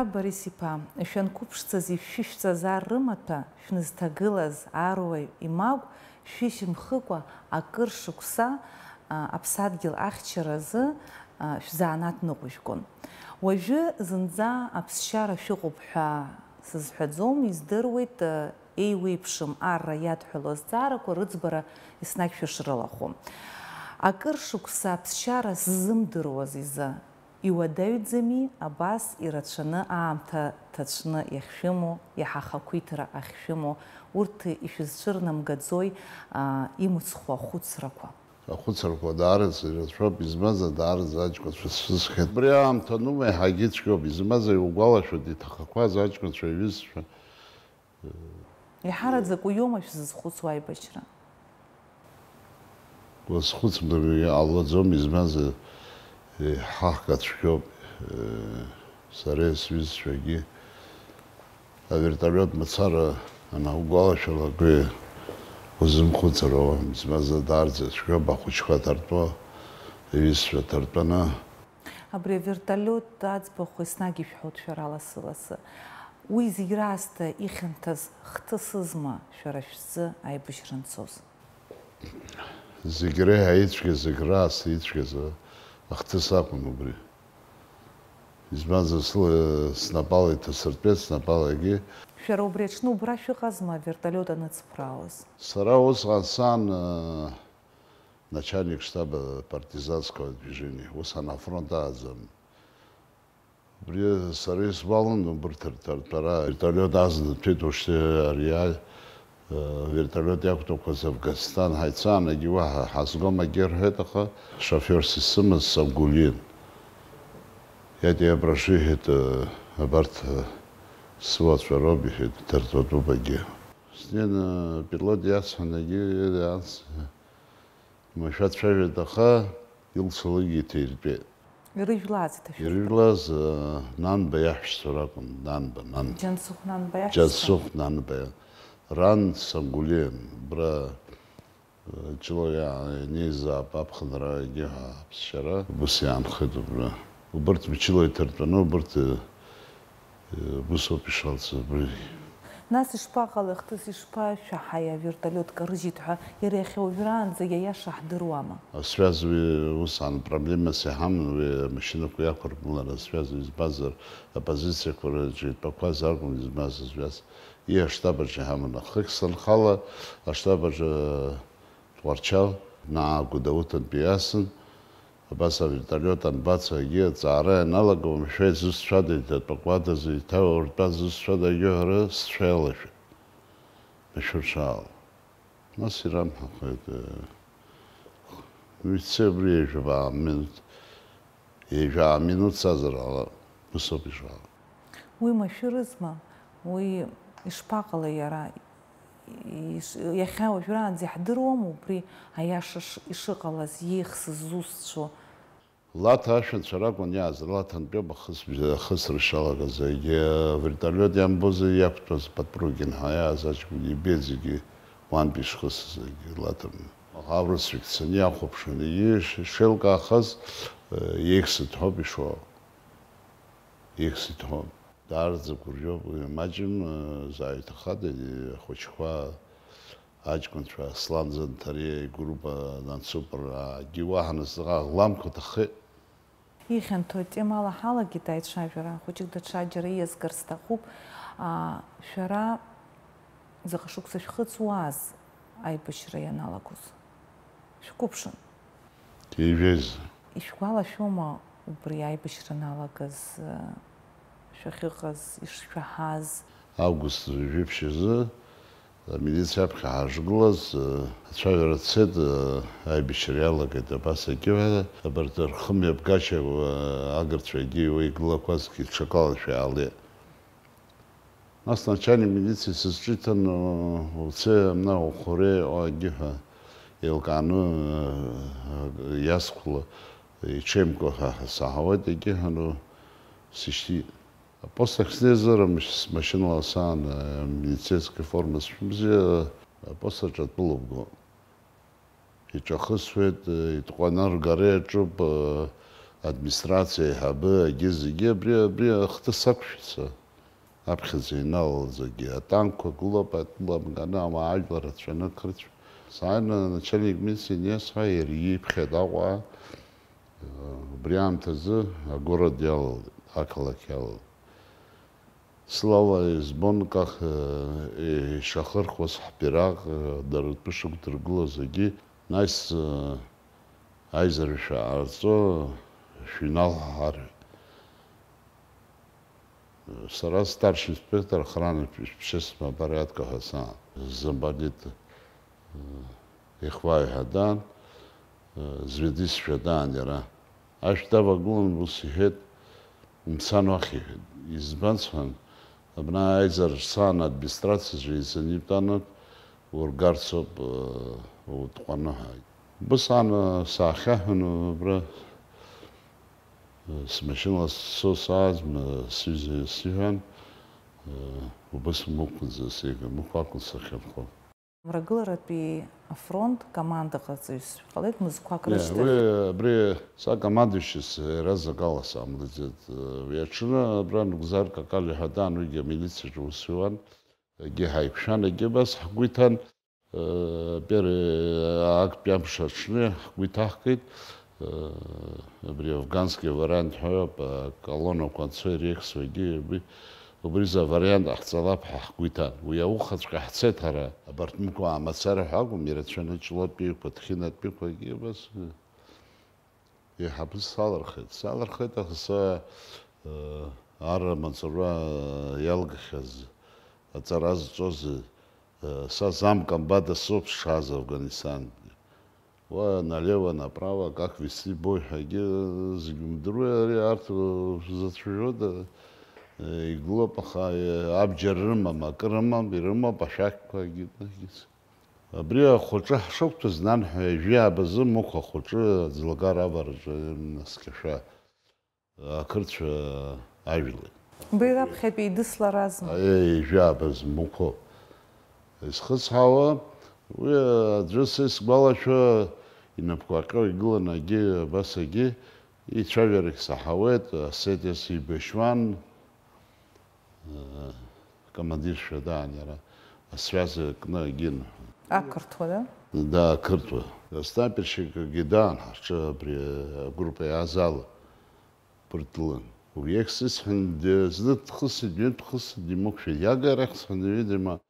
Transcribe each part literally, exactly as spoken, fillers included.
Борис-иԥа, шәанқәыԥшӡаз ишәышәҵаз ар рымаҭәа шәнызҭагылаз аруаҩ имагә шәышьмхыкәа акыр шықәса, а, аԥсадгьыл ахьчаразы, а, шәзанааҭ ныҟәыжәгон. Уажәы зынӡа аԥсшьара шәыҟоуп ҳәа сызҳәаӡом, издыруеит, а, еиуеиԥшым арра иадҳәалоу азҵаарақәа рыӡбара еснагь шәышрылахәу. Акыр шықәса аԥсшьара ззымдыруаз изы, иуадаҩӡами абас ирацәаны аамҭа ҭацәны иахьшәымоу, иаҳа ахақәиҭра ахьшәымоу, урҭ ишәызцәырнамгаӡои, аа, имыцхәу ахәыцрақәа? Ахәыцрақәа даараӡа ирацәоуп, измаза даараӡа аҷкәынцәа срыцхеит. Убри аамҭа анума, еиҳагьы ицәгьоуп, измаза иугәалашәоит иҭахақәаз аҷкәынцәа, иҩызцәа. Иҳараӡак уиоума шәзызхәыцуа аибашьра? Уазхәыцымтәгьы ҟалаӡом, измаз, еиҳа ҳгацәгьоуп, сареи сҩызцәагьы. Авертолиот мацара анаугәалашәалак, уи узымхәыцыр ауам, измаз даарӡа цәгьоуп, ахәыҷқәа ҭартәо, иҩызцәа ҭартәаны. Абри авертолиот аӡбахә еснагь ишәҳәоит шәара лассы-лассы. Уи зегь раасҭа ихьанҭаз хҭысызма шәара шәзы аибашьра анцоз? Зегь реиҳа ицәгьаз, зегь раасҭа ицәгьаз ахҭыс акәын убри. Избанзар, сыла-, снапала иҭасыртәеит, снапала егьи. Шәара убри аҽны убра шәыҟазма авертолиот аныцԥраауаз? Сара усҟан сан, э, начальник штаба партизанского движения, усҟан афронт ааӡам. Убри сара исгәалан, убырҭ рҭартәара вертолиот азнаҭәеит, уажәшьҭа ари аи-, э, вертолиот иақәтәақәаз Афганисҭан ҳаицаанагьы уаҳа ҳазгом акгьы рҳәеит, аха шоферс исымаз Сабгулиен. Иатиабрашы иҳәеит, э, абарҭ, э, сыуацәа роуп, иҳәеит, дыртәатәуп акгьы. Снеины, э, пилот иасҳәан, егьи, э, анс-, Машәа дцәажәеит, аха илцалакгьы иҭаиртәеит. Ирыжәлаз иҭашәыртәа. Ирыжәлаз, э, Нанба иаҳәшьцәа ракәын, Нанба, Нанба. Џьансыхә Нанба иаҳәшьцәа? Џьансыхә Нанба. Ран Сабгулиен, убра, э, ҷыла иа-, инеизаап аԥхынрагьы ҳәа аԥсшьара, убас иаанхеит убра. Убырҭ мчыла иҭартәаны, убырҭ, э, Ус ауп ишалҵыз абри. Нас ишԥаҟалеи, ахҭыс ишԥашәаҳаи, авертолиот карыжьит ҳәа, иара иахьа уажәраанӡа иаиаша ҳдыруама? Асвязь уи усҟан проблемас иҳаман, уи амашьынақәа иақәыргылан асвязь, избанзар, апозициақәа рҿы итәақәаз акәын измаз асвязь. Уи аштаб аҿы иҳаман. Ахык санхала, аштаб аҿы Тҟәарчал, Наа Гәдоуҭантәи иасын. Абас авертолиот анбацо, егьи аҵаара ианалага, уамашәа изусҭцәада, иҭатәақәадаз, иҭауртәа зусҭцәада, егьи ҳәара сцәа иалашәеит. Машәыршәаала. Нас ирамҳәахеит, э, уи цеи абри ҩажәа минуҭ, ҩажәа минуҭ цазар ала, ус ауп ишаауа. Уи машәырызма? Уи ишԥаҟалеи иара? Иш-, иахьа уажәраанӡа иаҳдыруама убри аиаша ш-, ишыҟалаз, иеихсыз зусҭцәоу? Лаҭа ашәанцәа ракәын иааз, Лаҭантәиоуп ахыс-, ахысра шалагаз, егьи авертолиот иамбозар иақәтәаз Подпрыгин ҳәа иааз аҷкәын ибеит зегьы уантәи ишхысыз, егьи Лаҭан. Аурысцәа ицаны иахәаԥшын, егьи ш-, шеилкаахаз, э, иеихсыҭ ҳәоуп ишуа. Ихсит ҳәа. Даараӡа гәырҩоуп уи, маҷым, э, зааиҭахада, э, ахәыҷқәа, аҷкәынцәа, Аслан Занҭариа игруппа, Нансупра, егьи уаҳа насыҟ аӷламқәа ҭаххеит. Ихьанҭоу атемала ҳалагеит аицәажәара, хәыҷык даҽаџьара иазгар сҭахуп. Аа, шәара заҟа шықәса шәхыҵуаз аибашьра ианалагоз? Шәқәыԥшын. Ижәеиза. Ишәгәалашәома убри аибашьра аналагаз, шәахьыҟаз, ишшәаҳаз? Август жәиԥшь азы амилициа аԥхьа ҳашгылаз, ацәажәара цеит, аибашьра иалагеит абас егьи ҳәа, абарҭ рхымҩаԥгашьа, агырцәа егьи уи игылақәазгьы ҽакалашәа иаалеит. Нас начальник милициа сызҿиҭын, уцеи, амна ухәыре, егьи ҳәа еилкааны, иасхәла, иҽеимкәа ҳәа саҳауеит, егьи ҳәа, ну, сышьҭит. Апост ахь снеизар, амаш-, смашьынала саан, милицейская форма сшәымзи, апост аҿы атәылоуп. Иҿахысуеит, итҟәаны ргара иаҿуп, администрациа аиҳабы, егьи зегьы абри, абри ахҭыс ақәшәаца аԥхьаӡа иналалазгьы атанкқәа гылоуп, атәыла мганы ауаа ажәлар рацәаны ақырҭшәа. Сааины аначальник милициа иниасҳәа, иара ииԥхьеит Аҟәа, убри аамҭазы агород иалалеит, ақалақь иалалеит. Сылала избон, как, э, ишахырхәоз ҳбираҟ, э, дара ртәы шықәдыргылоз, егьи, нас, э, аизарашәа ҟарҵо, шәинал ҳҳәар. Сара старший инспектор охраны общественного порядка ҳәа саан, замполит, э, ихуаҩ ҳәа даан, э, зведдисшәа даан иара. Ашә давагылан, ус иҳәеит, умцан уахь, иҳәеит. Избан, сҳәан, абна аизара саан администрациаҿы еизаны итәаны ургарц ауп, э, утҟәаны ҳәа. Убыс аан, э, саахьаҳәын, абра, э, смашьынала сцо саазма, сҩыза сиҳәан, э, убыс мықәӡа сеига, мықә акәын сахьынхо. Мрагыларатәи афронт командаҟаҵаҩс ҟалеит, мызқәак Иа, рышьҭахь. Уи абри са командующийс иаразнакала саамлаӡеит. Уи аҽны абра Нугзар Какали ҳәа даан, уигьы амилициаҿы аус иуан. Егьи ҳаиқәшәан, егьи абас ҳгәы иҭан, э, пер-, э, актәи амш аҽны ҳгәы иҭаҳкит, э, абри афгански вариант ҳәа, э, колоннақәа анцо иреихсуа, егьи абри Убри за вариант ҟаҳҵалап ҳәа ҳгәы иҭан. Уи аухаҵәҟьа ҳцеит ҳара. Абарҭ мқәаа мацара ҳәа акәым, ирацәаны Ҷлоутәиқәа, Ҭхьынатәиқәагьы абас, э, еиҳабыс салырхеит. Салырхеит, аха са, э, арра маҵура, э, иалгахьаз, аҵара зҵоз, э, са замкомбада соуп сшааз Афганистан. Уа налево, направо, как вести бой ҳәагьы зегь умдыруеи, ари арҭ шәзацәажәода, игылоуп, аха абџьар рымам, акы рымам, ирымоуп ашәақьқәагьы. Абри ахәаҿы ҳшықәтәаз, нанҳәа ҩажәи аабазы Мықә ахәаҿы аӡлагара авараҿы наскьашәа. Ақырҭцәа ажәлеи. Уи раԥхьатәи идысларазма? Аиеи, жәаба змақәоу. Исхыцҳауа, уи аӡәы са исгәалашәо, инапқәа ҟьо игылан, агьи абас агьи, ицәажәарагь саҳауеит, Осетиас ибашьуан, э, командиршәа даан иара, асвязь кны агьин. Ақырҭуа, да? Да, ақырҭуа. Снайперщикгьы даан ҳарҿы абри агруппа иааз ала. Пыртлын. Убри еиԥш сысҳәан, зны дхысит, ҩынтә дхысит, имықәшәеит. Иага арахь сҳәан, видимо,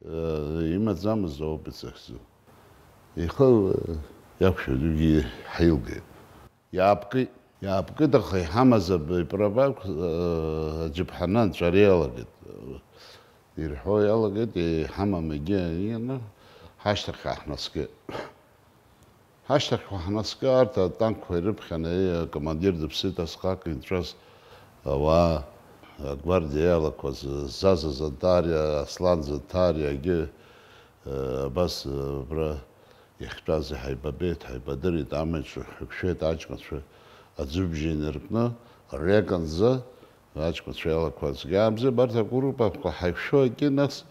э, имаӡамыз ауп иҵахьӡу. Ихы, э, иақәшәеит, уигьы ҳаилгеит. Иаапкит, иаапкит, аха иҳамаз аб-, иправак, э, аџьаԥҳаны анҵәара иалагеит. Ирҳәо иалагеит, иҳамам егьи, егьи, ҳашьҭахьҟа ҳнаскьеит. Ҳашьҭахьқәа ҳнаскьа, арҭ атанкқәа ирыԥхьаны, акомандир дыԥсит, асҟак инҵәаз ауаа, агвардиа иалақәаз, Заза Зантариа, Аслан Зантариагьы, э, абас, э, абра иахьтәаз иҳаибабеит, ҳаибадырит, амаҿы ҳаиқәшәеит, аҷкәынцәа аӡәыбжьы инаркны, реканӡа, аҷкәынцәа иалақәазгьы аамзеи, абарҭ агруппақәа ҳаиқәшәо, егьи нас,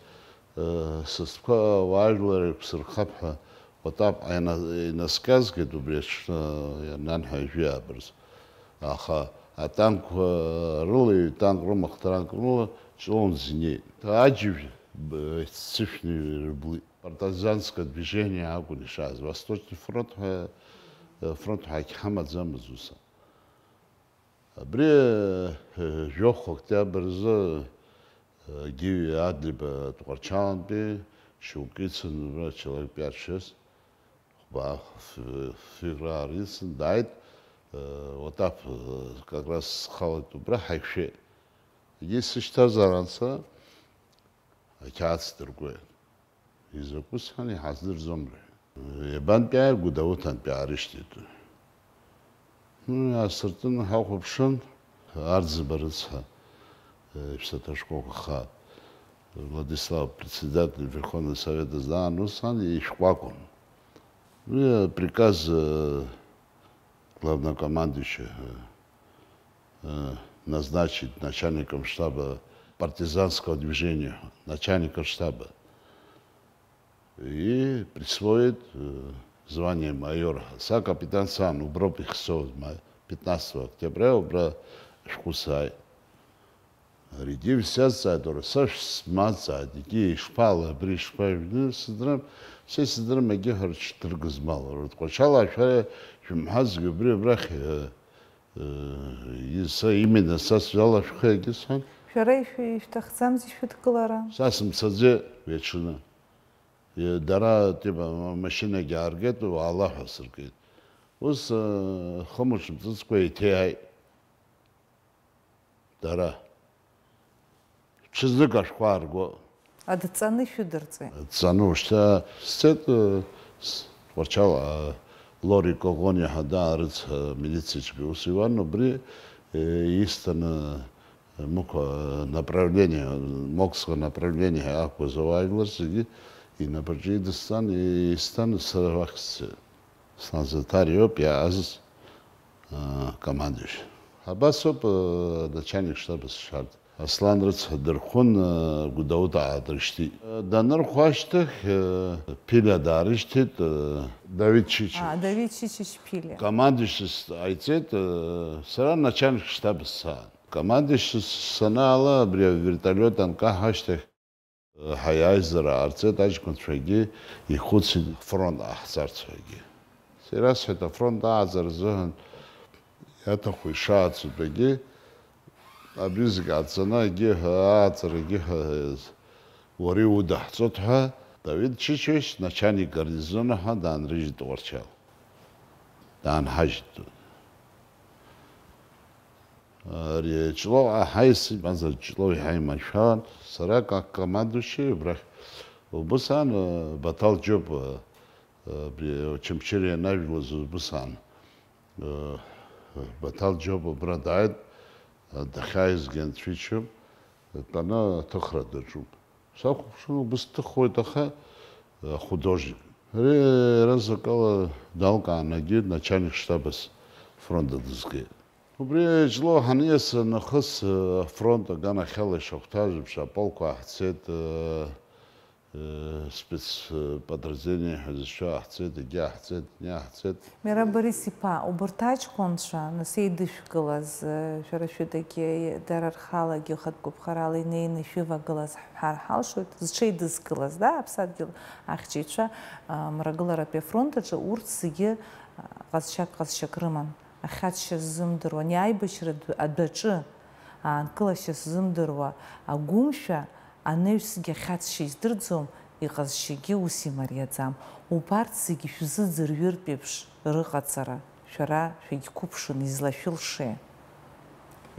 Сасқәа уаажәлар еиқәсырхап ҳәа Потапҟа ина-, инаскьазгеит убри аҽны, нанҳәа ижәи аабырз. Аха атанкқәа рыла, ҩ-танк рымахҭаранк рыла Ҷлоунӡа инеит. Аџьажә б-, ццышәны ирыблит. Партизанское движение акәын ишааз. Восточный фронт ҳәа, фронт ҳәа ҳамаӡамызт ус. Абри, э, жәохә октиабр азы, э, Гиви Адлеиба Тҟәарчалантәи шьоукы ицын, абра человек пять шесть, хәба ф-, февраль ицын, дааит, э, Отаԥ, э, как раз схалеит убра, ҳаиқәшәеит. Егьи сышьҭазаара анца, ақьаад сдыркуеит. Изакәыз ҳәа иҳаздырӡом, рҳәеит. Иабантәи ааиргоу, Дауҭантәи аарышьҭит. Ну, иаасыртын, ҳахәаԥшын, Арӡынба рыцҳа, э, иԥсаҭа шкәакәа хаа. Владислав, председатель Верховного Совета, даан усҟан ишәҟәы акәын. Уи априказ, э, главнокомандующий, э, э, назначить начальником штаба партизанского движения, начальником штаба. И присвоит, э, звание майора. Са капитан саан, уброуп ихсоу, ма-, пятнадцатого октября убра шәҟәы сааит. Аригьы шәсазҵааит, уара, са шәсмазҵааит, егьи ишԥала, абри ишԥажәны, сыӡрам, са исыӡрам, егьи ҳарҽдыргызмал, уара, Тҟәарчал аашәара шәымҳәазгьы убри абрахь, э, э, са именно са сҩалашәхеит, егьи сҳәан. Шәара ишәы-, ишәҭахӡамзи шәыдкылара? Са сымцаӡеит уи аҽны. Е, дара, типа, ма-, машьынагьы ааргеит, уаала ҳәа сыркит. Ус, э, хымш мҵыцкәа еиҭеиааит. Дара. Ҽазнык ашәҟәы аарго. Адҵаны ишәыдырҵеит? Адҵаны ушьҭа сцеит, э, с-, Тҟәарчал, э, Лори Коӷониа ҳәа даарыцҳа милициаҿгьы ус иуан, убри, э, исҭаны, э, мықә, э, направление, Мокско направление ҳәа ақәыз ауаажәлар зегьы инапаҿы идысҵан, исҭан сара уахь сцеит. Сназаҭариоуп иааз, а, командующий. Абас ауп, а, начальник штаба сшарҭ. Аслан рыцҳа дырхәын, а, Гәдоуҭаа дрышьҭит. Данырхәа ашьҭахь, а, Ԥилиа даарышьҭит, а, Давид Чичич. А, Давид Чичич Ԥилиа. Командующий ҟаиҵеит, а, сара начальник штаба сцан. Командующий санаала, абри авертолиот анкаҳа ашьҭахь, ҳаиааизара аарҵеит, аҷкәынцәагьы ихәыцит, ҳфронт ҟаҳҵарц ҳәагьы. Са ирасҳәеит, афронт ааӡара азыҳәан иаҭаху ишааӡатәагьы, абри зегь ҟаҵаны, егьи ҳәа, ааӡарагьы ҳәа, уара иудаҳҵоит ҳәа, Давид Чичович, начальник гарнизона ҳәа даанрыжьит Тҟәарчал. Даанҳажьит. Ари Ҷлоу аҳаиси, мазар Ҷлоу иҳа иманшәалан, сара как командующий убрахь. Убыс аан, э, Баҭал Џьопуа, э, абри Очамчыра ианажәлоз убыс аан, э, Баҭал Џьопуа абра дааит, э, дахьааизгьы анцәа ичҳап, дтәаны аҭыхра даҿуп. Сахәаԥшуан, убыс дҭыхуеит, аха, э, художник. Ари иаразнакала далкаанагьы начальник штабас фронт дызгеит. Убри Ҷлоу ҳаниас нахыс, э, афронт аганахьала ишахәҭаз еиԥш аполкқәа ааҳцеит, э, э, спецподразделение ҳәа зышәшәо ааҳцеит, егьи ааҳцеит, ани ааҳцеит. Мира Борис-иԥа, убарҭ аҷкәынцәа, нас, еидышәкылаз, э, шәара шәыдагьы, дара рхалагьы хатә гәаԥхарала инеины ишәывагылаз ҳҳәар ҳалшоит, зҽеидызкылаз, да, аԥсадгьыл ахьчаҩцәа, а, мрагыларатәи афронт аҿы урҭ зегьы, а, ҟазшьак, ҟазшьак рыман. Ахьаҵшьа ззымдыруа, ани аибашьра д-, адәаҿы аанкылашьа ззымдыруа агәымшәа, анаҩсгьы ахьаҵшьа издырӡом, иҟазшьагьы ус имариаӡам. Убарҭ зегьы шәзыӡырҩыртә еиԥш рыҟаҵара, шәара шәагьқәыԥшын, излашәылшеи?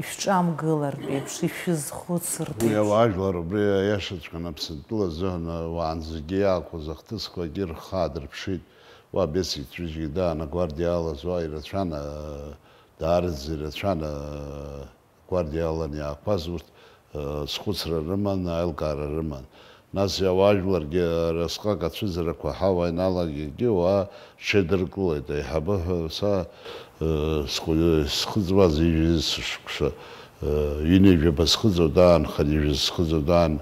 Ишәҿамгылартә еиԥш, ишәызхәыцыртә еиԥш. Уи ауаажәлар убри аиашаҵәҟьаны Аԥсынтәыла азыҳәан уаанӡагьы иаақәыз ахҭысқәагьы рхы аадырԥшит. Уа Бесик Цәыџьгьы даан агвардиа алаз уа ирацәан, даараӡа ирацәан, агвардиа алан иаақәаз урҭ, схәыцра рыман, аилкаара рыман. Нас иауаажәларгьы разҟак ацәыӡрақәа ҳауа иналагагьы уа рҽеидыркылеит, аиҳабы ҳәа са, схәы-, схыҵуаз ҩажәа шықәса, ҩынҩажәаба схыҵуа даан, хынҩажәа схыҵуа даан,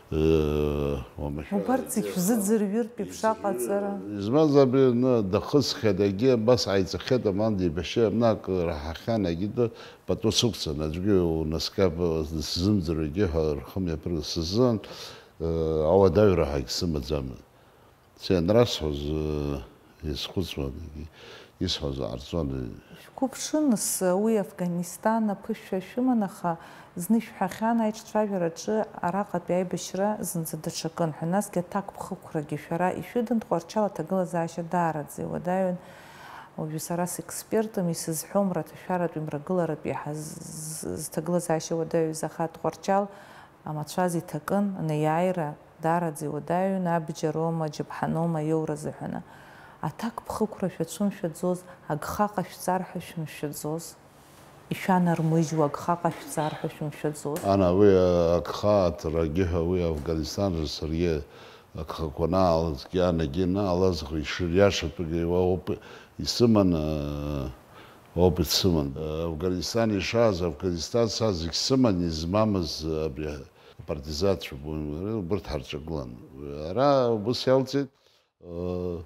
Э, уамашәа. Убарҭ зегь шәзыӡырҩыртә еиԥш аҟаҵара. Измаз абри аҩны дахысхьеит, егьи абас ҟаиҵахьеит, амал деибашьы, амнак раҳахьан, егьи ды пату сықәҵан, аӡәгьы унаскьап сзымӡырҩ, егьи ҳәа рхы мҩаԥырга сызын, э, ауадаҩра ҳәагь сымаӡамызт. Сианрасҳәоз, э, исхәыцуан, исҳәоз ҟарҵон. Шәгәыԥшын, ус, уи Афганистан аԥышәа шәыман, аха зны ишәҳәахьан аиҿцәажәараҿы араҟатәи аибашьра зынӡа даҽакын ҳәа, насгьы аҭакԥхықәрагьы шәара ишәыдан, Тҟәарчал аҭагылазаашьа даараӡа иуадаҩын. Уажәы сара секспертым, исызҳәом раҭашәаратәи мрагыларатәи ҳаз-, з-, зҭагылазаашьа уадаҩыз, аха Тҟәарчал амацәаз иҭакын, анеиааира даараӡа иуадаҩын, абџьароума, аџьаԥҳаноума аиоура азыҳәаны. Аҭакԥхықәра шәацәымшәаӡоз, агха ҟашәҵар ҳәа шәымшәаӡоз? Ишәанармыжьуа, агха ҟашәҵар ҳәа шәымшәаӡоз? Ана, уи агха аҭарагьы ҳәа, уи Афганистан саргьы агхақәа анаалазгьы, анагьы анаалаз, ишыриашатәугьы уа опыт исыман, э, опыт сыман. Э, Афганистан ишааз, Афганистан са зегь сыман, измамыз абри апартизанцәа, убырҭ ҳарҿагылан. Ара убыс иалҵит, э,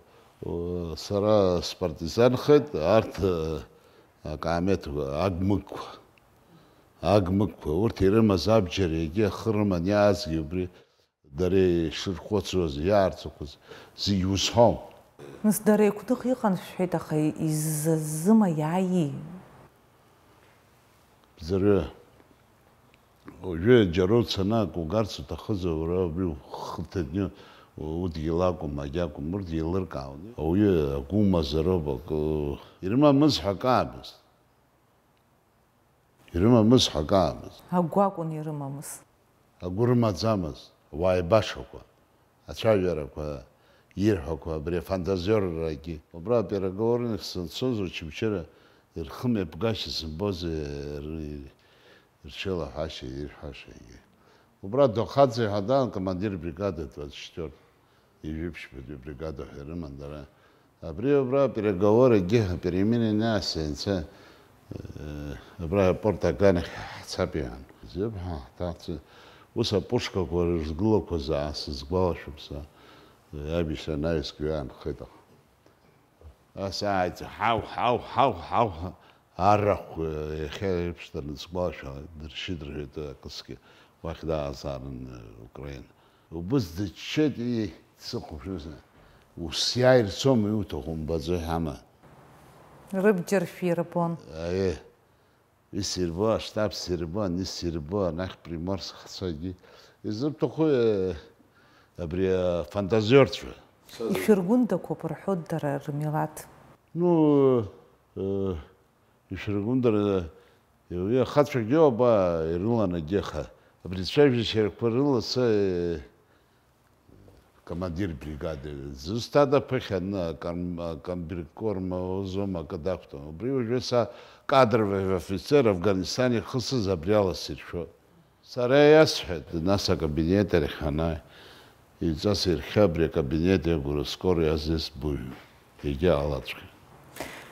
э, сара спартизанхеит, арҭ, э, Акаамеҭқәа, агмыгқәа, агмыгқәа, урҭ ирымаз абџьар егьи ахы рыман иаазгьы убри дара ишырхәыцуаз, иаарцақәаз зегь узҳәом. Нас дара еиқәных иҟан шәҳәеит, аха изазыма иааии? Бӡырҩы. Уажәы џьара уцаны акы угарц уҭахызар, уара убри ухы ҭыӡны удгьыл акәым, агьакәым, урҭ еилыркаауан. Ауаҩы агәы умазароуп, акы ирымамыз ҳәа акы аабаз. Ирымамыз ҳәа акы аабаз. Агәы акәын ирымамыз. Агәы рымаӡамызт, ауаа еибашақәа, ацәажәарақәа ирҳәақәа, абри афантазиоррагьы. Убра апереговорник санцоз, Очамчыра ирхымҩаԥгашьа сымбози, р-, рҽеилаҳәашьа, ирҳәашагьы. Убра Дохаӡе ҳәа даан, командир бригады двадцать четвёртый, ижәиԥшьбатәи бригада ҳәа ирыман дара. Абри убра переговоры егьи перемены анааиаанӡа, э, абра аепорт аганахь ҳцап иҳәан. Зыбҳәа ҳҭахӡа, ус апушкақәа рызгылақәаз аасызгәалашәом са, э, аибашьра анаҩск ҩаанхеит аха. Ас ааит, ҳау, ҳау, ҳау, ҳау, арахә, э, иахьа еиԥш данысгәалашәа, дыршьит рҳәеит акысгьы, уахь даазаарын, э, Украина. Убыс дыччеит, ии, дсыхәаԥшны, ус иааирцома иуҭаху, умбаӡои ҳама? Рыбџьар шәирбон. Аиеи, исирбо, аштаб сирбо, ани сирбо, анахь Приморск ҳцогьы. Изыбҭаху, э, абри афантазиорцәа. Ишәыргәындақәоуп рҳәоит дара рмилаҭ. Ну, э, Ишәыргәындара, уи ахацәагьы ауп, аа, ирылан егьи, аха абри ацәажәашьарақәа рыла са, э, командир бригады, зусҭада ԥыхьа, ны, аком-, акомбригком маузом акы дақәтәан. Убри уажәы са кадровый офицер Афганистан ихысыз абри ала сиршәо. Сара иасҳәеит, нас акабинет ахь ҳанааи, иҵас ирхьа абри акабинет иагәра скоро иазызбуҩ, егьа алаҵәҟьа.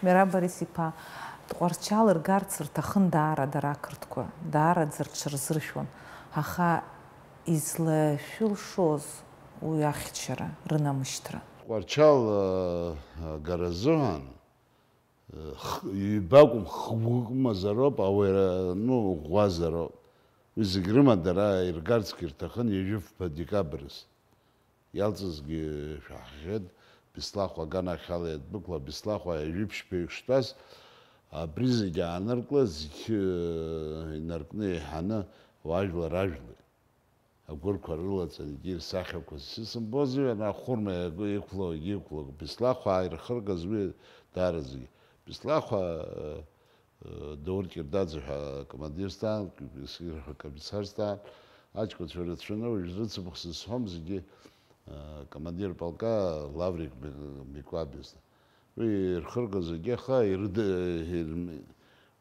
Мераб Борис-иԥа, Тҟәарчал ргарц рҭахын даара дара ақырҭқәа, даараӡа рҽырзыршәон, аха излашәылшоз уи ахьчара, рынамышьҭра? Тҟәарчал, э, агара азыҳәан, Х-, ҩбакәым, х-, гәык мазароуп, ауаҩра, ну, ӷәӷәазароуп. Уи зегь рыма дара иргарцгьы рҭахын ҩажәи фба декабрс. Иалҵызгьы шәаҳахьеит, Беслахәа аганахьала иадәықәла, Беслахәа ҩажәи ԥшьба еиқәштәаз, абри зегь ааныркла, зегь, э, инаркны еиҳаны уаажәлар ажәлеит. Агәырқәа рылаҵан, егьи рсахьақәа сысымбози, ана ахәырма иагәы иқәло, егьи иқәло, Беслахәаа ирхыргаз уи даараӡагьы. Беслахәаа, э, э, Даур Кьырдаӡе ҳәа акомандирс даан, ирҳәо акомиссарс даан, аҷкәынцәа рацәаны, уажә рыцымхә сызҳәом зегьы, э, командир полка Лаврик Ми-, Микәаб изы. Уи ирхыргаз егьи аха ирыд-, ирм-,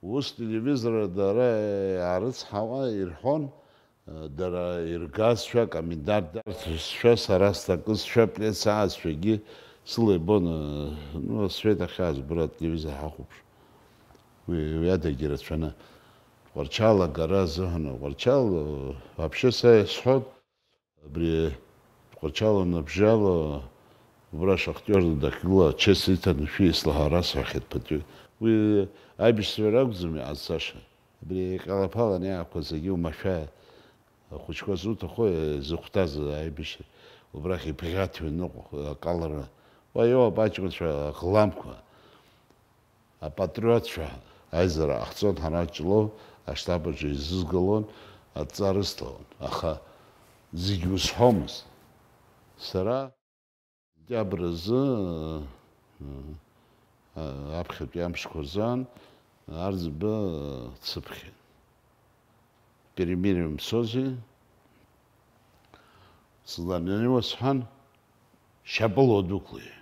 ус телевизор дара иаарыцҳауа ирҳәон, дара иргазшәа, акомендант дарҭазшәа, сара сҭакызшәа, плеҭ саазшәагьы сыла ибон, ну, асвет ахьаазбара ателевизор ҳахәаԥш. Уи, уи адагьы рацәаны. Тҟәарчал агара азыҳәан, Тҟәарчал, вообще са исҳәон, Абри Тҟәарчал аныбжьала, убра шахтиорны дахьгылоу ачесть иҭаны шәиеслаҳәа расҳәахьеит ԥыҭҩык. Уи аибашьцәа ракәӡам иҟазҵаша. Абри иҟьалаԥалан иаақәа зегьы умашәа, ахәыҷқәа зуҭаху, зыхәҭаз аибашьра, убрахь ибӷьаҭҩы ныҟәахо акалара. Уа иоуп аҷкәынцәа аӷламқәа. Апатриотцәа аизара ҟаҳҵон, ҳара Ҷлоу аштаб аҿы изызгалон, адҵа рысҭалон, аха зегь узҳәомызт. Сара сентиабр азы, э, э, аԥхьатәи амшқәа рзы Арӡба дсыԥхьеит. Перемирие мцози, сызланеиуа сҳәан, шьапыла удәықәлеи.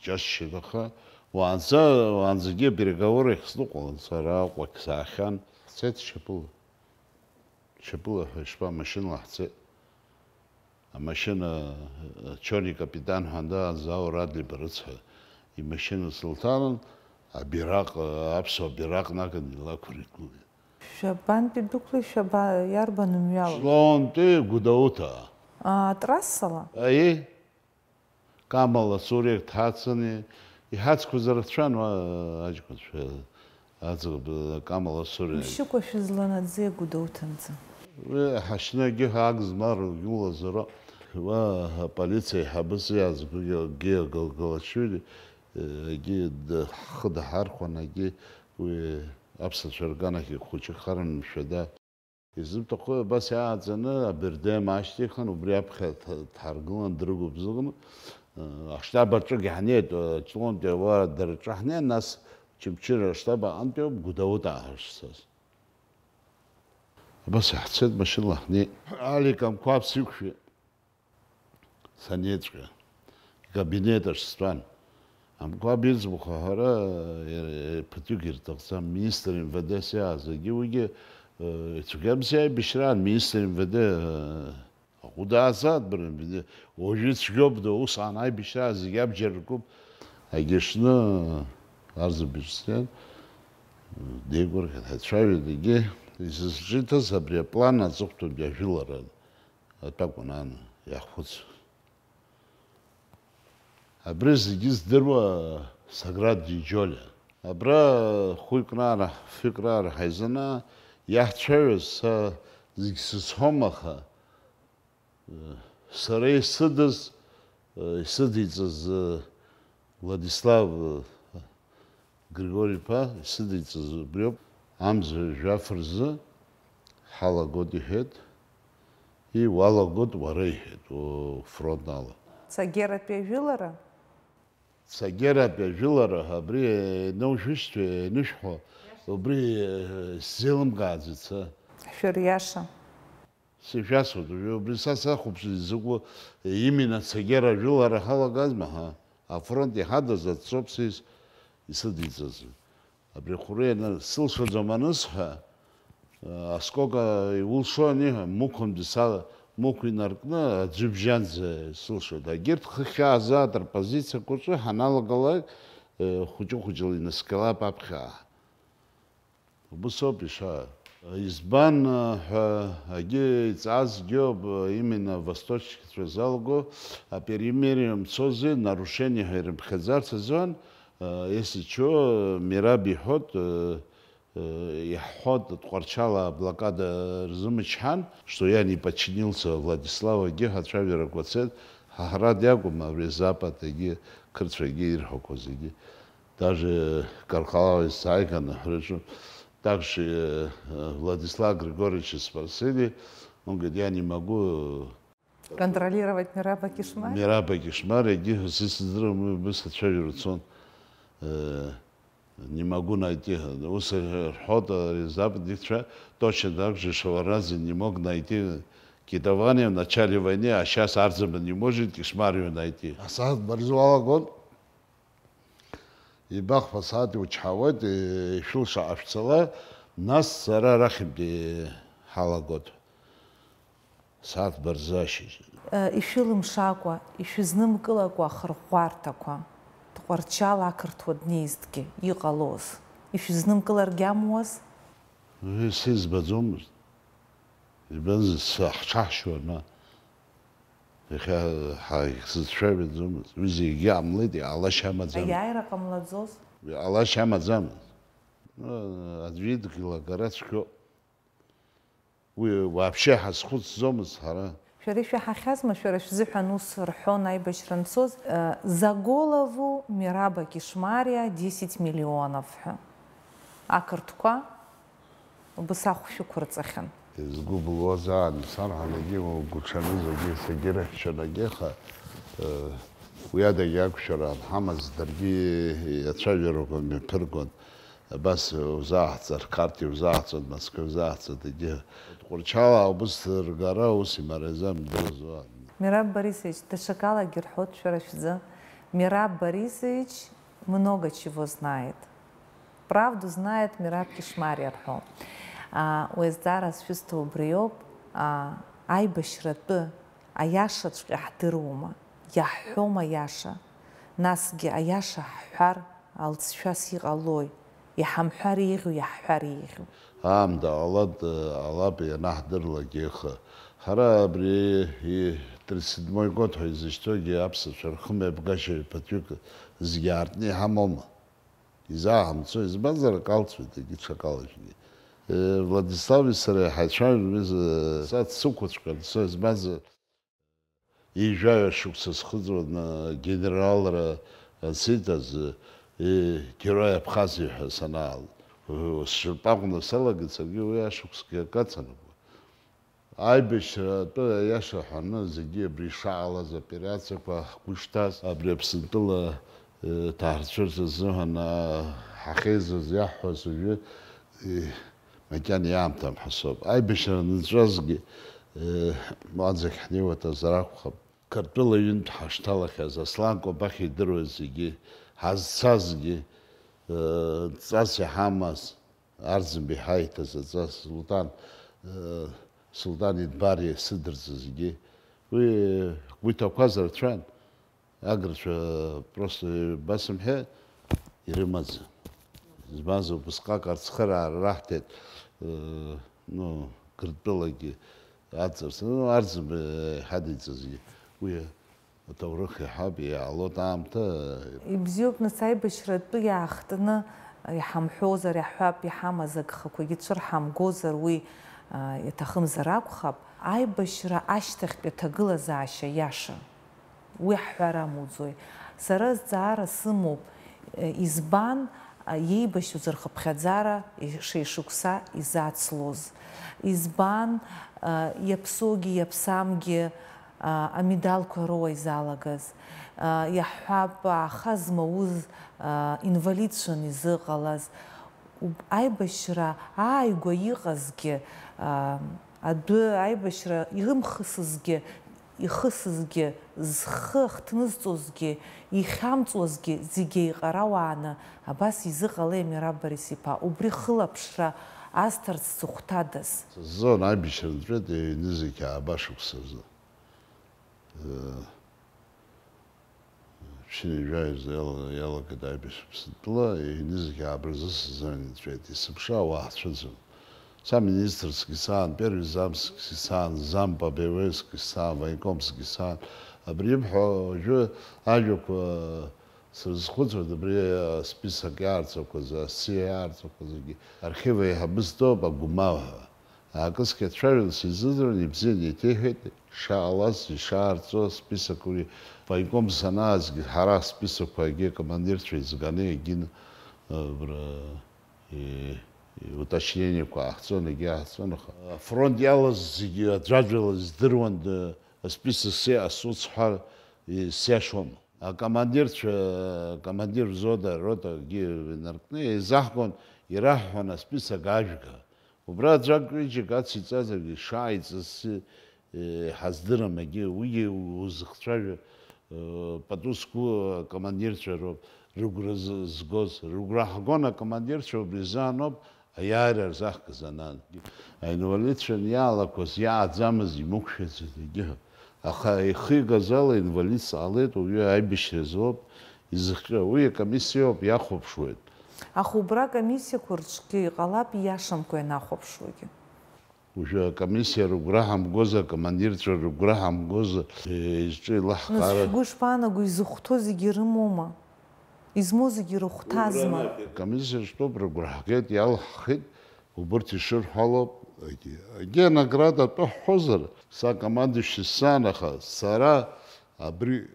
Џьасшьеит, аха уаанӡа, уаанӡагьы апереговоры ахь сныҟәалан, сара Аҟәа ахь саахьан. Ҳцеит шьапыла. Шьапыла ҳәа ишԥа, машьынала ҳцеит. Амашьына, э, Чони капитан ҳәа даанӡа Урад либарыцҳа имашьына сылҭалан, абираҟ, аԥсуа бираҟ наган илақәыргылеит. Шәабантәи дәықәлеи, шәаба-, иарбан мҩала? Ҷлоунтәи Гәдоуҭа. А, атрассала? Аиеи. Камала Сурек дҳацын, иҳацқәаз рацәан, уа, аҷкәынцәа, Аӡӷаб Камала Суриа. Мшьыкәа шәызланаӡеи Гәдоуҭанӡа? Уи ҳашьны агьыҳәа агызмал ргәылазароуп. Уа аполициа аиҳабыс иаазгогьы Гелгалашвили, егьи д-, ҳхы даҳархәан, егьи уи аԥсацәа рганахь ихәыҷы харан мшәада. Изыбҭаху абас иааӡаны абердем аашьҭихын, убри аԥхьа ҭ-, дҳаргылан, дрыгәыбзыӷны, э, аштаб аҿыгь ҳнеит, э, Ҷлоунтәи ауаа дара рҿы ҳнеин, нас Очамчыра аштаб аҟынтәи ауп Гәдоуҭа ҳашцаз. Абас иаҳцеит машьынала ҳнеит. Алик Амқәаб сиқәшәеит. Санеиҵәҟьа, икабинет ахь стәан. Амқәаб иӡбахә аҳәара, э, ԥыҭҩык ирҭахӡам, министр МВД сиааз, егьи уигьы, э, ицәгьамзи аибашьраан, министр МВД, э, аҟәыд аазаат, бара, МВД, уажәы ицәгьоуп, ду, усҟан аибашьраан зегь абџьар ркуп. Агьашны, Арза Беслан, э, деигәырӷьеит, ҳаицәажәеит, егьи изызҿиҭыз абри аплан аҵыхәтәантәи ажәылара атәакәын ан иаҳхәыц. Абри зегьы здыруа Соград Џьоџьолиа. Абра хәҩык раара, фҩык раара ҳаизаны иаҳцәажәоз, са зегь сызҳәом, аха, э, сара исыдыз, э, исыдиҵаз, э, Владислав, э, Григори-иԥа исыдиҵаз убриоуп, амза жәаф рзы ҳалагоит иҳәеит, и уалагоит уара иҳәеит, уфронт ала. Цагератәи ажәылара? Цагератәи ажәылара, абри ианаушәышьҭуа, ианышәҳәо, убри, э, сзеилымкааӡеит са. Шәыриаша. Сишәасҳәоит, уажәы убри са сахәаԥшны изакәу, именно Цагера ажәылара ҳалагазма, ҳа? Афронт иҳадыз аҵәҵәоуп са ис-, исыдиҵаз. Абри ахәыра ианы сылшаӡом анысҳәа, аскока иулшо аниҳәа, Мықәынтәи са, Мықә инаркны аӡәы ибжьанӡа сылшоит. Егьырҭ хыхь аазаат рпозициақәа рҿы ҳаналагалак, хәыҷы-хәыҷла инаскьалап аԥхьа. Убыс ауп ишаа. Избан ҳәа агьи иҵаазгьы ауп, именно восточникцәа залго, аперимери мцози, нарушение ҳәа ирыԥхьаӡарц азыҳәан, если что, Мераб иҳәот, иаҳҳәот, Тҟәарчал аблокада рзымчҳан, что я не подчинился Владиславу, агьи ҳацәажәарақәа цеит, ҳа ҳара диакәым, абри Запад, агьи қырҭцәа, агьи ирҳәақәо зегьы. Даже Каркалао исааиган, ҳрыҿы, также, э, Владислав Григорьевича спросили, он говорит, я не могу, э, контролировать Мераба Кишмариа? Мераба Кишмариа, егьи ҳәа сыздырам, уи убыс ацәажәара цон. Э, не могу найти. Ус рҳәоит, ари западникцәа, точно так же Шеварднадзе не мог найти Китовани в начале войны, а сейчас Арзаман не может Кишмарио найти. Асааҭ барзуалагон. Ибахәа асааҭ иучҳауеит, ишәылшаҟа шәцала, нас сара арахьынтәи ҳалагоит. Сааҭ барзы ашьыжь. Ишәылымшакәа, ишәызнымкылакәа ахырӷәӷәарҭақәа, Тҟәарчал ақырҭуа днеизҭгьы иҟалоз, ишәызнымкыларгьы амуаз? Уи сизбаӡомызт. Ибанзар, саҳҽаҳшьуан, ма. Иахьа ҳа-, ҳзыцәажәаӡомызт. Уи зегьы ҟамлеит, иҟалашьа амаӡамызт. Аиааира ҟамлаӡоз? Иҟалашьа амаӡамызт. Аӡәы идгьыл агара цәгьоуп. Уи вообще ҳазхәыцӡомызт ҳара. Шәара ишәаҳахьазма, шәара шәзыҳәан ус рҳәон аибашьра анцоз, э, за голову Мераба Кишмариа десять миллионов ҳәа? Ақырҭқәа убыс ахә шәықәырҵахьан. Изгәыблуазаан исарҳәан, егьи угәуҽаныз, егьи сагьырыхьчон, егьи, аха, э, уи адагьы ақәшәара анҳамаз, даргьы ацәажәарақәа мҩаԥыргон. Абас иузааҳҵар, Қарҭ иузааҳҵоит, Москва иузааҳҵоит, егьи. Тҟәарчал аобыс ргара ус имариаӡам, дырзуан. Мераб Борисович, даҽакалагьы рҳәоит шәара шәзы. Мераб Борисович много чего знает. Правду знает Мераб Кишмариа рҳәо. А, уи азҵаара зшәысҭо убриоуп, а, аибашьратәы аиашаҵәҟьа ҳдыруама, иаҳҳәома аиаша? Насгьы аиаша ҳҳәар, алҵшәас иҟалои, иҳамҳәар еиӷьу, иаҳҳәар еиӷьу? Аамҭа ҟалап, ҟалап ианаҳдырлак ихы. Ҳара абри и-, тридцать седьмой год ҳәа изышьҭоугьы аԥсацәа рхымҩаԥгашьа ԥыҭҩык зегьы аартны иҳамоума? Изааҳамцо, избанзар, акалцоит егьи ҽакалашәгьы. Владислави сареи ҳаицәажәон, уи са дсықәыцәҟьан, са избанзар, ҩажәа шықәса схыҵуан, генералра ансиҭаз, Герой Абхазии ҳәа санаал. Сшьапаҟны салагеит, саргьы уи ашықәсгьы акы аҵанакуан. Аибашьра атәы аиаша ҳәаны, зегьы абри ишаалаз, операциақәа ҳгәы шҭаз, абри Аԥсынтәыла, э, ҭаҳарцәырҵ азыҳәан, а, ҳахьеизаз иаҳҳәаз уажәы, э, макьана иаамҭам ҳәа соуп. Аибашьра анынҵәазгьы, э, уанӡагь ҳнеиуа ҭазар акәхап. Қырҭтәыла ҩынтә ҳашҭалахьаз, Аслан Кобахь идыруаз зегьы, ҳазцазгьы, э, ҵас иҳамаз, Арӡынба иҳаиҭаз аҵас Сулҭан, э, Сулҭан Идбариа сыдырҵазгьы, уи ҳгәы иҭақәаз рацәан, агырцәа просто басымҳәа ирымаӡам. Избанзар, убысҟак ацхыраара раҳҭеит, э, ну, Гыртәылагьы аҵарс, ну, Арӡынба иҳадиҵазгьы, уи Аҭоурых иаҳауп, иаалоит аамҭа. Ибзиоуп, нас, аибашьратәы иаахтны иҳамҳәозар, иаҳҳәап, иҳамаз агхақәагьы цәырҳамгозар, уи, а, иаҭахымзар акәхап, аибашьра ашьҭахьтәи аҭагылазаашьа иаша. Уи ҳҳәар амуӡои? Сара зҵаара сымоуп, е, избан, а, иеибашьуаз рхыԥхьаӡара шеишықәса изацлоз? Избан, а, иаԥсоугьы иаԥсамгьы, а, амедалқәа роуа изалагаз, а, иаҳҳәап, ааха змауз, а, инвалидцәан изыҟалаз, уб-, аибашьра ааигәа иҟазгьы, а, адәы аибашьра ирымхысызгьы, ихысызгьы, зхы ахҭнызҵозгьы, ихьамҵуазгьы зегь еиҟара уааны, абас изыҟалеи, Мераб Борис-иԥа, убри хылаԥшра азҭарц зыхәҭадаз? Сыззон аибашьра нҵәеит ҩ-нызқь ааба шықәса рзы. Ԥшьынҩажәаҩа рзы иала-, иалагеит аибашьра Аԥсынтәыла, ҩ-нызқь ааба рзы сыззон инҵәеит. Есыԥша ауаа ҳцәыӡын. Замминистрскгьы саан, первый замскгьы саан, зампобевскгьы саан, военкомскгьы саан. Абри ибҳәо уажәы ажәақәа срызхәыцуеит, абри асписок иаарҵақәаз, асиа иаарҵақәаз зегьы. Архив аиҳабы стәоуп, Агәмаа ҳәа. Акысгьы ацәажәара сизыӡырҩуан, ибзианы еиҭеиҳәеит, ишаауаз, ишаарҵо асписок уи. Военком санаазгьы, ҳара ҳсписокқәа егьи акомандирцәа еизганы егьин, э, бра-, и-, и-, уточнениеқәа ааҳҵон, егьи ааҳҵон, аха афронт иалаз зегьы аӡәаӡәала издыруан, д-, асписок сиа-, суцҳәар, и-, сиашоума. Акомандирцәа, акомандир взвода, ротагьы инаркны еизаҳгон, ираҳҳәон асписок ажәга. Убра аӡәк-ҩыџьак ациҵазаргьы, шааиҵаз, э, ҳаздырам, егьи уигьы узыхцәажәо, э, пату зқәу акомандирцәа роуп рыгәра з-, згоз. Рыгәра ҳгон акомандирцәа, убри азыҳәаноуп аиааира рзаҳкыз анаан. Аинвалидцәа аниаалақәаз, иааӡамыз имықәшәаӡеит егьиҳәа. Аха ихигаз ала инвалидс ҟалеит, уаҩы аибашьра азоуп изыхҟьо. Уи акомиссиоуп, иахәаԥшуеит. Аха убра акомиссиақәа рҿгьы иҟалап ииашамкәа ианахәаԥшуагьы. Уажәы акомиссиа рыгәра ҳамгозар, акомандирцәа рыгәра ҳамгозар, изҿу еилаҳкаара. Нас шәгәы шԥаанаго, изыхәҭоу зегьы рымоума? Измоу зегьы рыхәҭазма? Акомиссиа зтәуп, рыгәра ҳгеит, иалҳхит, убырҭ ишырҳәалоуп. Егьи, егьи анаграда атәы ҳҳәозар, са командующий сценахаз, сара абри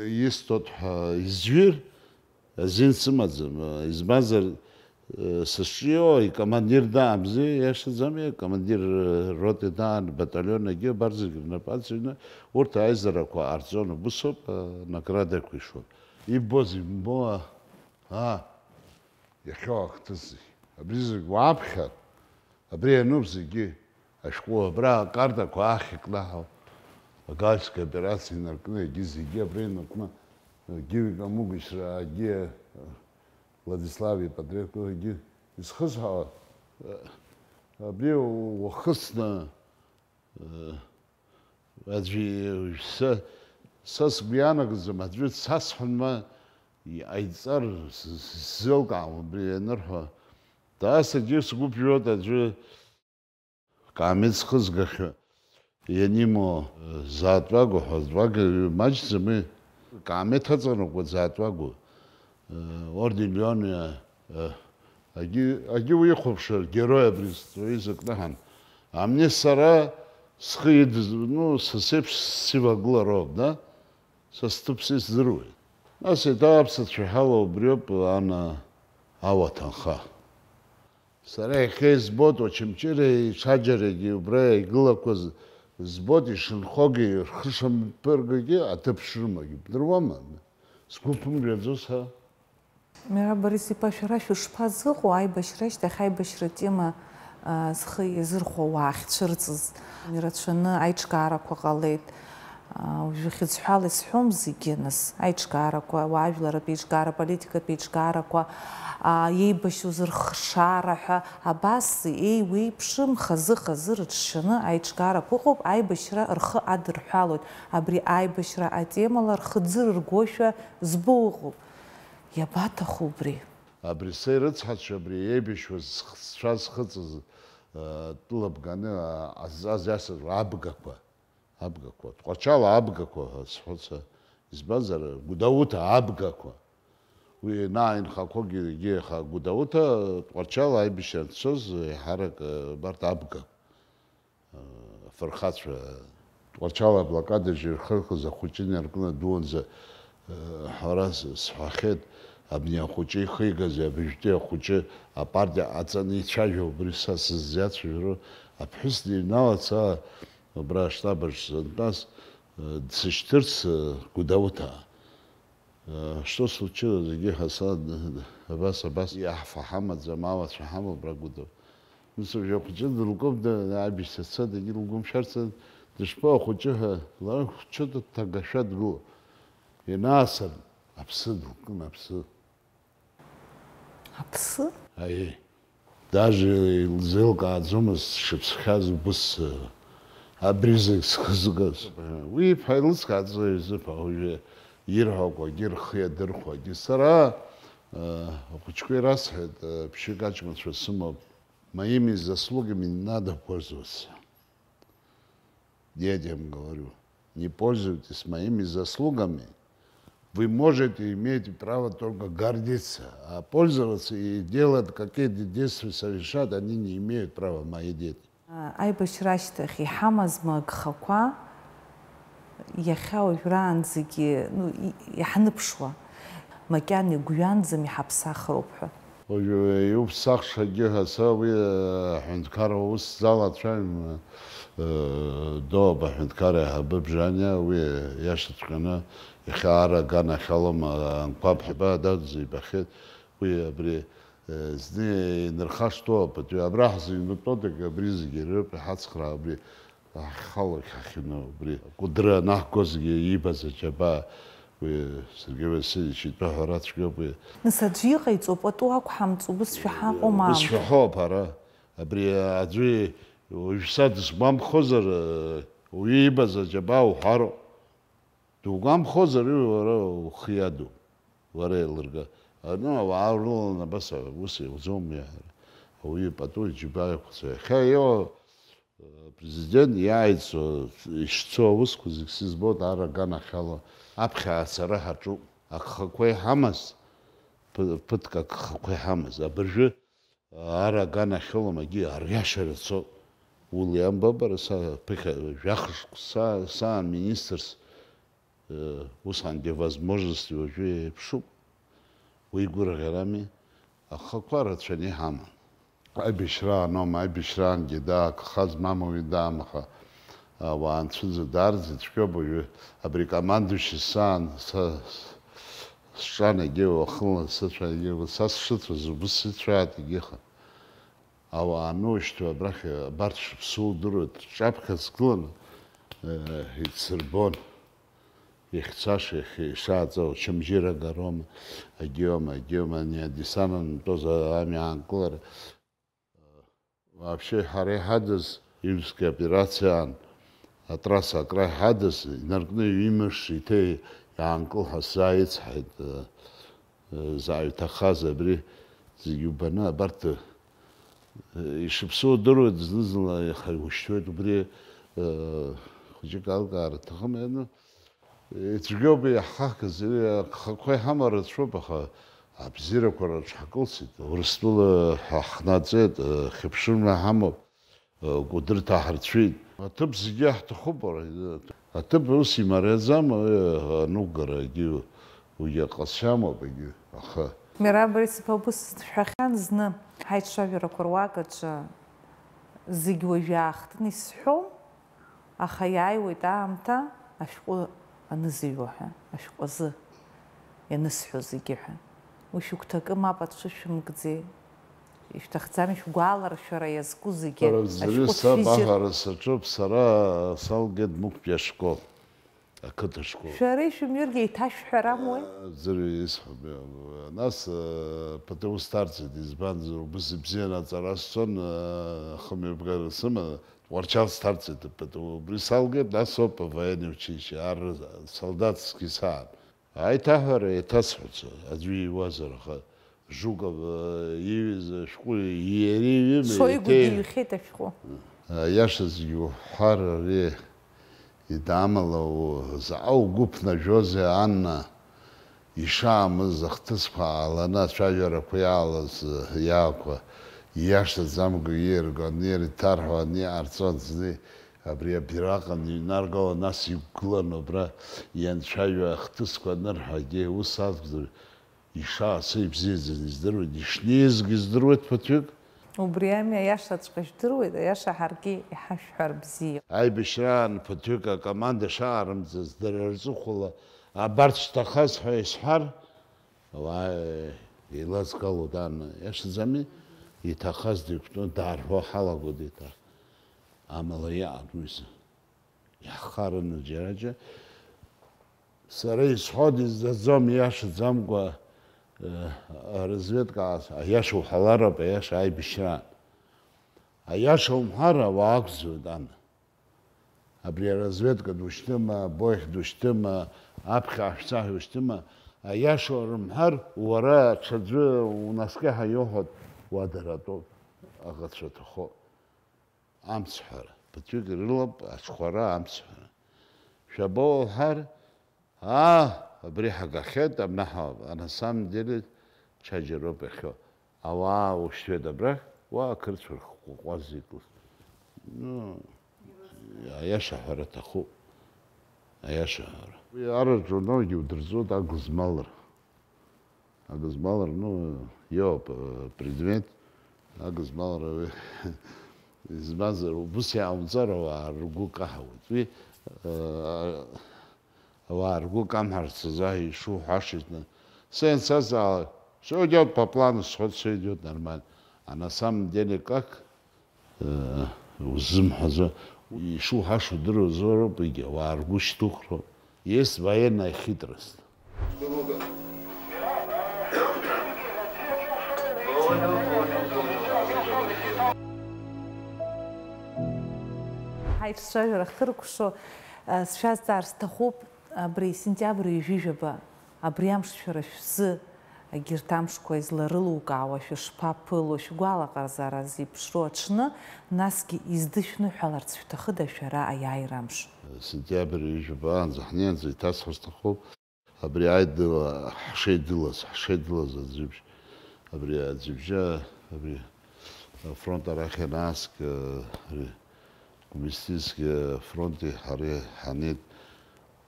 исҭоит ҳәа изҩыр, азин сымаӡам, избанзар, сызҿио икомандир даамзи, иашаӡами, командир роты даан, баталион агьы, абар зегь рнапы ацыҩны, урҭ аизарақәа ҟарҵон, убысоуп, наградақәа ишон. Иббоз имбо, аа, иахьоу ахҭыс, абри зегь уаԥхьар, абри иануп зегьы. Ашәҟәы абра акартақәа ахь икнаҳау, агальская операциа инаркны, егьи зегьы абра инаркны, егьи Гамыгәышьра, егьи Владислав ипатреҭ, егьи изхысҳәаауа, абри уахысны, аӡәы, са, са сгәы ианагаӡам, аӡәы дсасҳәан ма иҟаиҵар сзеилкаауам абри ианырҳәо. Дасагьы сгәы ԥжәоит аӡәы Каамеҭ зхызгахьоу ианимоу, заатәагоу ҳәа, заатәага маҷӡам уи. Каамеҭ аҵанакуа заатәагоу, орден Леон Агьы, агьы уихәаԥшыр, герой абри зҵои зыкнаҳан. Амни сара схы идыз, ну, са сеиԥш сивагылароуп, да? Са сҭыԥ сыздыруеит. Нас еиҭа аԥсацәа ҳауа убриоуп ана ауаҭанха. Сара иахьа избоит, Очамчыреи Чаџьарагьы убра игылақәаз збоит, ишынхогьы, рхы шамԥыргогьы, аҭыԥ шрымагьы. Бдыруама? Сгәы ԥымжәаӡо са. Мира Борис-иԥа, шәара шәышԥазыҟоу аибашьра ашьҭахь аибашьра атема, а, зхы иазырхәо уаахьцәырҵыз? Ирацәаны аиҿкаарақәа ҟалеит. А, уажәы хьыӡҳәала исҳәом зегьы, нас, аиҿкаарақәа, ауаажәларратә еиҿкаара, аполитикатә еиҿкаарақәа, а, еибашьуаз рхшара ҳәа, абас еиуеиԥшым хазы-хазы рыҽшаны аиҿкаарақәа ыҟоуп, аибашьра рхы адырҳәалоит. Абри аибашьра атемала рхы ӡырыргошәа збо ыҟоуп. Иабаҭаху убри? Абри са ирыцҳацәа, абри еибашьуаз сх-, сцәа зхыҵыз, э, тәыла бганы, а, азҵаз иасыз абгақәа, абгақәа, Тҟәарчал абгақәа ҳәа сҳәоит са. Избанзар, Гәдоуҭа абгақәа. Уи ианааинхақәогьы, егьи иаха Гәдоуҭа, Тҟәарчал аибашьра анцоз, еиҳарак, э, абарҭ абгақәа. Афырхацәа Тҟәарчал аблокада жьырхырхыз ахәыҷы инаркны дууанӡа, ҳәара сҳәахьеит, абни ахәыҷы ихигаз, абыжәтәи ахәыҷы апартиа аҵаны ицәажәо, убри са сыззиацәажәароу, аԥҳәыс дыҩналац, аа, убра аштаб аҿы сантәаз, дсышьҭырц, Гәдоуҭаа. Что случилось, зегьы ҳаса, абас, абас, иаҳфа ҳамаӡам, ауацәа ҳамоуп, рагәыдоуп. Ус, жәа хәыҷы дылкуп, да, аибашьцәа дагьы лгәы мшәарц, дышԥоу ахәыҷы ҳәа, лара хәҷы дҭагашәа дгылоуп. Инаасыр, аԥсы дылкын, аԥсы. Аԥсы? Аиеи. Даже илзеилкааӡомызт сшыԥсхьаз убыс, абри зегь схызгаз. Уи иԥҳа илыцкааӡо изыԥа, уажәы ирҳәақәагьы рхы иадырхәагьы. Сара, э, ахәыҷқәа ирасҳәеит, э, ԥшьҩык аҷкәынцәа сымоуп. Моими заслугами не надо пользоваться. Я детям говорю, не пользуйтесь моими заслугами. Вы можете, имеете право только гордиться, а пользоваться и делать какие-то действия совершать, они не имеют права, мои дети. Аибашьра ашьҭахь иҳамазма агхақәа, иахьа уажәраанӡагьы, ну, и-, иаҳныԥшуа, макьана игәҩанӡам, иҳаԥсахроуп ҳәа. Уажәы иуԥсахшагьы ҳәа са уи, э, аҳәынҭқарра аус залацәажәон, э, Доуп аҳәынҭқарра аиҳабы Бжаниа, уи иашаҵәҟьаны иахьа ара аганахьалоума, анқәаб ҳәа дадыз ибахьеит, уи абри, э, зны инырхашҭуа апату, абра ҳзыҩнатәодагь абри зегьы ирыроуп иҳацхраа, абри Ҳхалоит ҳахьыҩноу убри. Кәыдры анаҳгозгьы иибаз аџьабаа, уи Сергеи Васильевич итәы ҳәара цәгьоуп уи. Нас аӡәы иҟаиҵо пату ақәҳамҵо, убыс шәаҳаҟоума? Убыс шәаҳауп ара. Абри аӡәы уажәшьҭа дысгәамԥхозар, уаҩы иибаз аџьабаа уҳәароуп. Дугәамԥхозар, уи уара ухы иаду, уара еилырга. А, ну, ауаа рылаланы абас ус иауӡом, иаҳәара. Ауаҩы ипату иџьабаа иқәҵа. Иахьа иоу, э, апрезидент иааицо, ишцо аусқәа зегь сызбоит, ара аганахьала аԥхьа ацара ҳаҿуп. Агхақәа иҳамаз, ԥы-, ԥыҭк агхақәа иҳамаз. Абыржәы Ара аганахьала магьы ариашара цо. Улиан Бабара са ԥыхьа жәахшк са, саан министрс, э, усҟангьы возможности уажәы еиԥшуп. Уи гәырӷьарами, ахақәа рацәаны иҳаман. Аибашьраан аума, аибашьраангьы даақәхаз мамоуи даамаха, ауаа анцәыӡ даарӡ ицәгьоуп уажәы абри командующий саан, са сҿанагьы уахынла сыцәа, са сшыцәаз убыс сыцәааит егьихан. Ауаа аноушьҭуа абрахь абарҭ шыԥсу удыруеит, рҿаԥхьа сгыланы, э, исырбон. Иахьцаша, иахь-, ишааҵәо, очамчыра агароума, агиома, агиома, ани адесант анҵәоз ами аанкылара. Вообще, ҳара иҳадыз Иульская операциа аан, атрасса акраи ҳадыз, инаркны ҩымш иҭеи иаанкыл ҳәа сзааицҳаит, э, э, заа иҭахаз абри зегьы убаны, абарҭ, э, ишыԥсу удыруеит, зны-зынла иаха иушьҭуеит, убри, э, хәыҷык алкаара аҭахым, ну, Ицәгьоуп иаҳхахыз, агхақәа иҳамоу рацәоуп, аха Абзиарақәа рҿы ҳкылсит, Урыстәыла ҳахнаҵеит, хьыԥшымра ҳамоуп, Кәыдырҭа ҳарцәит. Аҭыԥ зегьы ҳҭахуп, уара, аҭыԥ ус имариаӡам, анугарагьы уигьы аҟазшьа амоуп, егьи, аха. Мираб Борис-иԥа, убыс шәҳәахьан зны, ҳаицәажәарақәа руак аҿы зегь уажә иаахтны исҳәом, аха иааиуеит аамҭа ашәҟәы анызыҩуа ҳәа, ашәҟәы азы ианысҳәо зегьы ҳәа. Уи шәыгәҭакы мап ацәышәымкӡеи? Ишәҭахӡами шәгәаларшәара иазку зегьы? Сара бзиа ашәҟәы саб шәизыр- аҳәара саҿуп, сара салгеит Мықәтәи ашкол. Ақыҭа школ. Шәара ишәымҩыргьы еиҭашәҳәарам уи? Э, ӡырҩа исҳәап, э, нас, э, П Т У сҭарҵеит, избанзар, убыс ибзианы аҵара сцон, э, хымҩаԥгара сыманы, Тҟәарчал сҭарҵеит П Т У. Убри салгеит, нас ауп авоенное училище, ар солдатский саан. Аиҭаҳәара еиҭасҳәац, аӡәы иуазар, аха Жуков, э, иҩыз ашәҟәы иара иҩым, Шоигу еиҭеи- диҩхьеит ашәҟәы. Э, иашазгьы уҳәар, ари идамала у-, заҟа угәы ԥнажәозеи, Анна, ишаамыз ахҭысқәа ааланы ацәажәарақәа иаалаз, э, иаақәа, ииашаӡамкәа ииаргон, ириҭарҳәон, иҟарҵон, зны абри абираҟ аныҩнаргала, нас иқәгылан убра ианцәажәо ахҭысқәа анырҳәагьы, ус акәзар, Ишаасо ибзиаӡаны издыруеит, ишнеизгьы здыруеит ԥыҭҩык. Убри ами, аиашаҵәҟьа жәдыруеит, аиаша ҳаргьы иҳашәҳәар бзиа. Аибашьраан ԥыҭҩык акоманда шаарымҵаз, дара рҵыхәала абарҭ шҭахаз ҳәа исҳәар, ауаа еилазгалоит, ан, иашаӡами, иҭахаз деиқәтәаны даарҳәо ҳалагоит еиҭах. Амала иҟан уи. Иаҳхараны џьара-џьара. Сара исҳәо дизӡаӡом, иашаӡамкәа, э, аразведка аас-, аиаша уҳәалароуп, аиаша аибашьраан. Аиаша умҳәар, ауаа ақәӡуеит, ан. Абри аразведка душьҭыма, Боих душьҭыма, аԥхьа ашәцаҳәа ушьҭыма, аиаша урымҳәар, уара аҽаӡәы унаскьаҳа иуҳәоит, уадаратәоуп, аӷацәа ҭахо. Амцҳәара. Ԥыҭҩык ирылап аҽхәара, амцҳәара. Шәабоуҳәар, аа, абри ҳагахьеит, абна ҳауп. А на самом деле ҽаџьароуп иахьоу. Ауаа ушьҭуеит абрахь, уа ақырҭцәа рхәыҟәҟәа зегь. Ну, аиаша ҳәара аҭахуп. Аиаша ҳәара. Уи араҿуноугьы удырҵоит агызмалра. Агызмалра, ну, иоуп, э, предмет, агызмалра уи, избанзар, убыс иааумҵар, ауаа ргәы каҳауеит. Уи, э, ауаа ргәы камҳарц азы ишуҳәашаз, сен сазаала, всё идёт по плану, сход, всё идёт нормально. А на самом деле как? Э, узымҳәаӡо, ишуҳәаша удыруазароуп, егьи ауаа ргәы шьҭухроуп. Есть военная хитрость. Ҳаицәажәара ахыркәшо, э, сшәазҵаар сҭахуп, абри сентиабр ҩажәижәаба, абри амш шәара шәзы Егьырҭ амшқәа изларылукаауа шәышԥаԥыло, шәгәалаҟазаара зеиԥшроу аҽны, насгьы издышәныҳәаларц шәҭахыда шәара аиааира амш? Сентиабр ҩажәижәаба аанӡа ҳнеиаанӡа иҭасҳәар сҭахуп, абри аидыла ҳшеидылаз, ҳшеидылаз аӡҩыбжь, абри аӡҩыбжьы, абри афронт арахь ианааскьа, ари Коммунистически афронти ҳареи ҳанеит.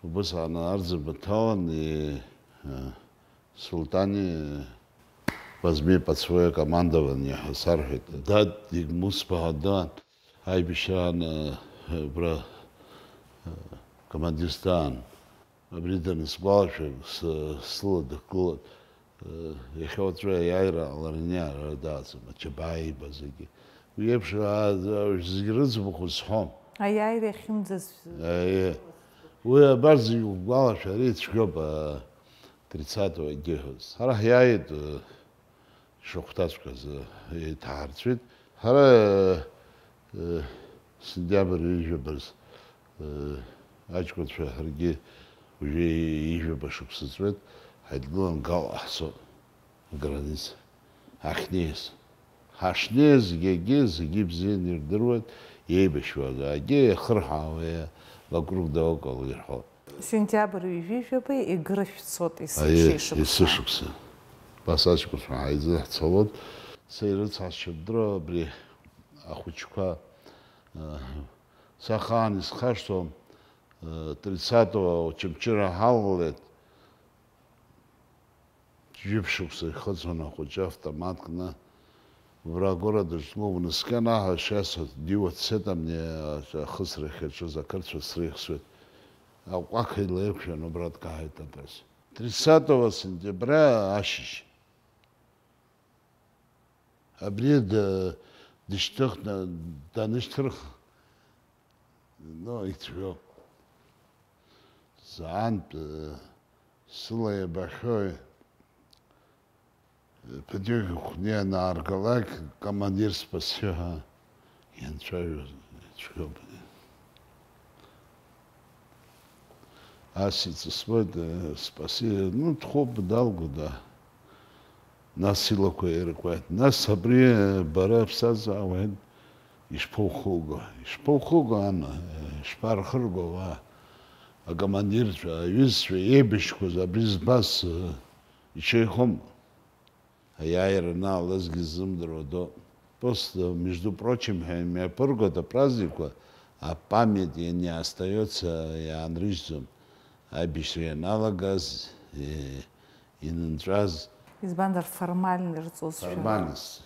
Убыс аанаарӡа баҭалан, и, а, Султани возьми под своё командование ҳәа сарҳәеит. Дад Дигмусба ҳәа дан, аибашьраан, э, убра, э, командирс даан. Абри данысгәалашәа, сы-, сыла дықәгылан. Э, иахьа уаҵәы аиааира ҟалараны ара дааӡам, Ачабаа ииба зегьы. Уи еиԥш, аа, зегьы рыӡбахә зҳәом. Аиааира иахьымӡаз. Аиеи. Уи абар зегь угәалашәар ицәгьоуп, а, тридцатого егьиҳәоз. Ҳара ҳиааит, э, шахәҭаҵәҟьаз, э, еиҭаҳарцәит. Ҳара, э, э, сентиабр ҩажәабарс, э, аҷкәынцәа ҳаргьы уажәы ҩажәаба шықәса ҵуеит, ҳаидгылан Гал ҟаҳҵо, аграница ҳахьнеиз. Ҳашнеиз зегьы, зегьы бзианы ирдыруеит, еибашьуазаагьы иахырҳауа, вокруг да около ирҳәо. Сентиабр ҩажәижәаба егыра шәцоит, ес-, Аиеи, есышықәса. Есышықәса. Абас аҷкәынцәа ҳаизыҳцалон. Са ирыцҳасшьап дыру абри ахәыҷқәа, э, сахаан исхашҭуам, э, тридцатого Очамчыра ҳалалеит. Жәиԥшықәса ихыҵуан ахәыҷы автомат кны. Убра агора дышьҭлоуп, наскьа наҳа шьаса диуа дцеит амни ахысрахь аҿыз ақырҭцәа среихсуеит. Аҟәақҳәа илаирқәшәан, убра дкаҳаит абас. Тридцатого сентября ашьыжь. Абри д-, дышьҭыхны данышьҭырх, ну, ицәгьоуп. Заантә, э, сыла иабахьои, э, ԥыҭҩык хәны ианааргалак, командир спасио ҳәа ианцәажәоз ицәгьоуп. Ас иҵысуеит, э, спаси, ну, дхәуп, далгода. Нас илақәа иркуеит. Нас абри, э, бара аԥсаӡ аауеит, ишԥоухуго? Ишԥоухуго, ан, э, ишԥархырго уа? Акомандирцәа, аҩызцәа еибашьқәаз абри збаз, э, иҽеихом. Аиааира анаалазгьы ззымдыруа доуп. Просто, между прочим, ҳәа имҩаԥыргоит апраздникқәа, апамиатник не остаётся, иаанрыжьӡом. Аибашьра ианалагаз, и-, инынҵәаз. Избанзар, формальны ирҵозшәа. Формальность.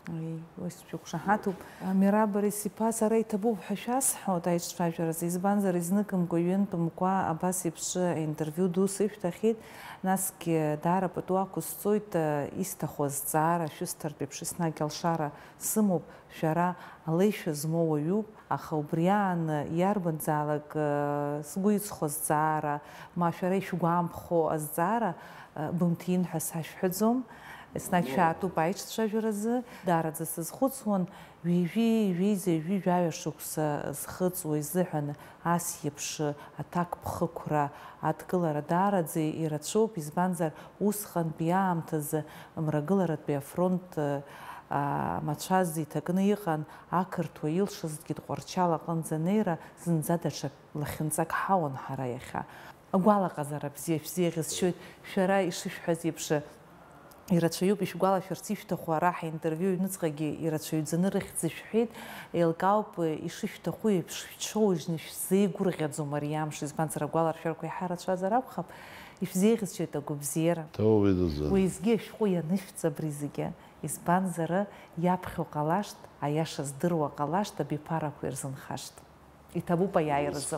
Уи, уи сшәықәшаҳаҭуп. Мираб Борис-иԥа, сара иҭабуп ҳәа шәасҳәоит аиҿцәажәаразы, избанзар, изныкымкәа ҩынтәымкәа абас еиԥш аинтервиу ду сышәҭахьеит, насгьы даара пату ақәысҵоит, исҭаху азҵаара шәысҭартә еиԥш еснагь алшара сымоуп, шәара алеишәа змоу уаҩуп, аха убри аан иарбанзаалак, сгәы иҵхо азҵаара, ма шәара ишәгәамԥхо азҵаара, бымҭин ҳәа сашәҳәаӡом, еснагь шәаатәуп аиҿцәажәаразы, даараӡа сазхәыцуан, ҩажәи ҩеиза ҩажәи жәаҩа шықәса зхыҵуа изыҳәан ас еиԥш аҭакԥхықәра адкылара даараӡа ирацәоуп, избанзар, усҟантәи аамҭазы Мрагыларатәи афронт, а, амацәаз иҭакны иҟан, ақырҭуа илшазҭгьы Тҟәарчал аҟынӡа анеира зынӡа даҽа лахьынҵак ҳауан ҳара иахьа. Агәалаҟазаара бзиа шәзеиӷьасшьоит, шәара ишышәҳәаз еиԥш, ирацәаҩуп ишәгәалашәарц ишәҭаху, ара ҳаинтервиу аҩныҵҟагьы ирацәаҩӡаны рыхьӡ шәҳәеит, еилкаауп, ишышәҭаху еиԥш шәҽоужьны шәзеигәырӷьаӡом ари амш, избанзар, агәаларшәарақәа иаҳа рацәазар акәхап, ишәзеиӷьасшьоит агәабзиара. Ҭоуба идуӡӡан. Уеизгьы ашәҟәы ианышәҵа абри зегьы, избанзар, иаԥхьо ҟалашт, аиаша здыруа ҟалашт, абиԥарақәа ирзынхашт. Иҭабуп аиааиразы.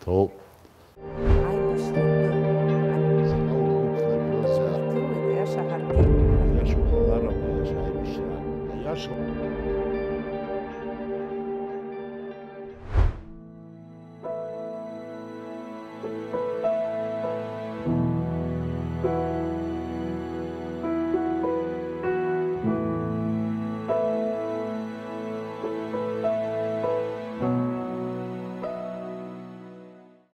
Ҭоуп. Аибашьратәы. Сара угәы ԥнажәозар. Ирдыруеит аиаша ҳаргьы. Аиаша уҳәалароуп, аиаша аибашьра. Аиаша.